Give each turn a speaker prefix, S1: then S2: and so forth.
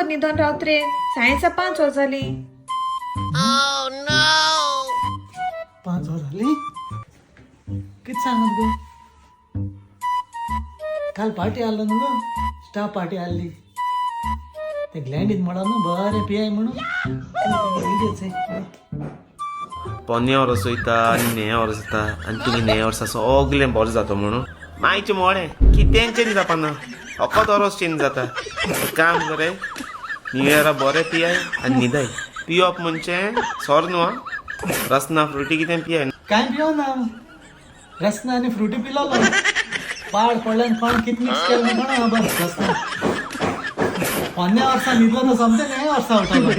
S1: न्हिदोन रावत रे? सायेचा 5 वर जाली.
S2: 5 वर जाली? कित सांगत गो? काल पार्टी आलो न्हू गो, स्टाफ पार्टी आहली. ते ग्लँडीत म्हणा न्हू बरें पियाय म्हणून.
S3: पोन्ने वर्स वयता आनी नेये वर्स येता आनी तुगे नेये वर्सा सगलें बरें जाता म्हणून मायचें मोडें कितें चेंज जावपाना, फकत वरोस चेंज जाता. एक काम करे, न्यू इयरा बरें पियाय आनी न्हिदाय. पिवप म्हणजे सोर न्हू आं, रसना फ्रुटी कितें पियाय.
S2: काय पियो ना, रसना आनी फ्रुटी पिलोलो. पाड पडल्यान कोण कित मिक्स केलें कोणा खबर. रसना पोन्न्या वर्सा न्हिदलो तो सोमतें नव्या वर्सा उठलो.